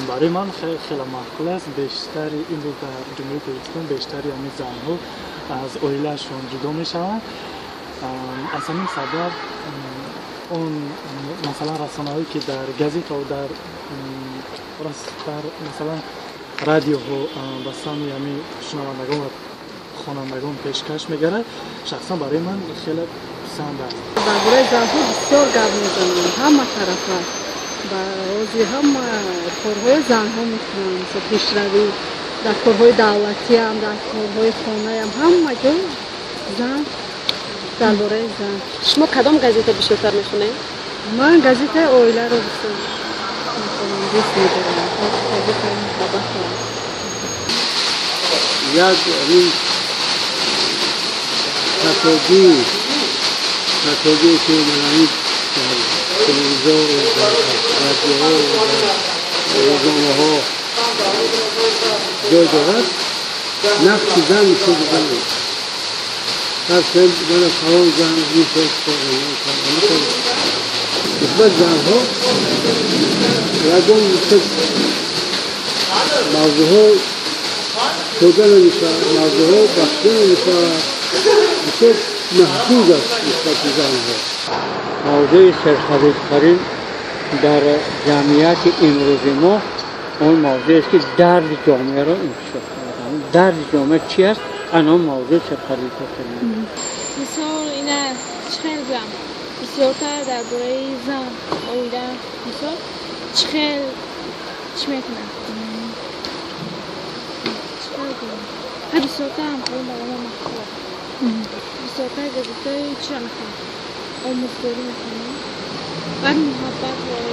Барои ман хеле маъқул аст. Бештари имрӯз дар Ҷумҳурии Тоҷикистон бештари ҳамин занҳо аз оилаашон ҷудо мешаванд. Аз ҳамин сабаб он масалан расонаҳое ки дар газетаҳо, дар масалан радиоҳо ба сами ҳамин шунавандагон ва хонандагон пешкаш мегардад, шахсан барои ман хеле писанд аст. Дар бораи занҳо бисёр гап мезананд, ҳама тарафа. Ба ҳозир ҳама корҳои занҳо мекунанд, мисол пешравӣ дар корҳои давлатиам, дар корҳои хонаям, ҳама ҷо зан, дар бораи зан. Шумо кадом газета бисёртар мехонед? Ман газетаи оиларо бисёр мехонам, дӯст медорам. Газетаи муҳаббатам. Як ин хатогӣ ки дар телевизор, дар радиоҳо, дар рӯзномаҳо ҷой дорад, нақши зан нишон дода намешавад. Фарз кунем, мана фалон зан ин кор, нисбат занҳо ягон мавзӯъҳо шуда намешавад, мавзӯъҳо бахшида намешавад, бисёр маҳдуд аст нисбати занҳо. Мавзӯи серхаридтарин дар ҷамъияти имрӯзи мо он мавзӯест ки дарди ҷомеаро инкишоф кардан. Дарди ҷомеа чи аст? Ана он мавзӯи серхаридтарин. Мисол ина чӣ хел гӯям, бисёртар дар бораи зан, оила, мисол чӣ хел чӣ мекунад, чӣ хел гӯям, ҳа бисёртар ҳамкори барои ман маъқул. Бисёртар газетаи чиро мехонам? Омӯзгорӣ мехонам, баъд муҳаббатро.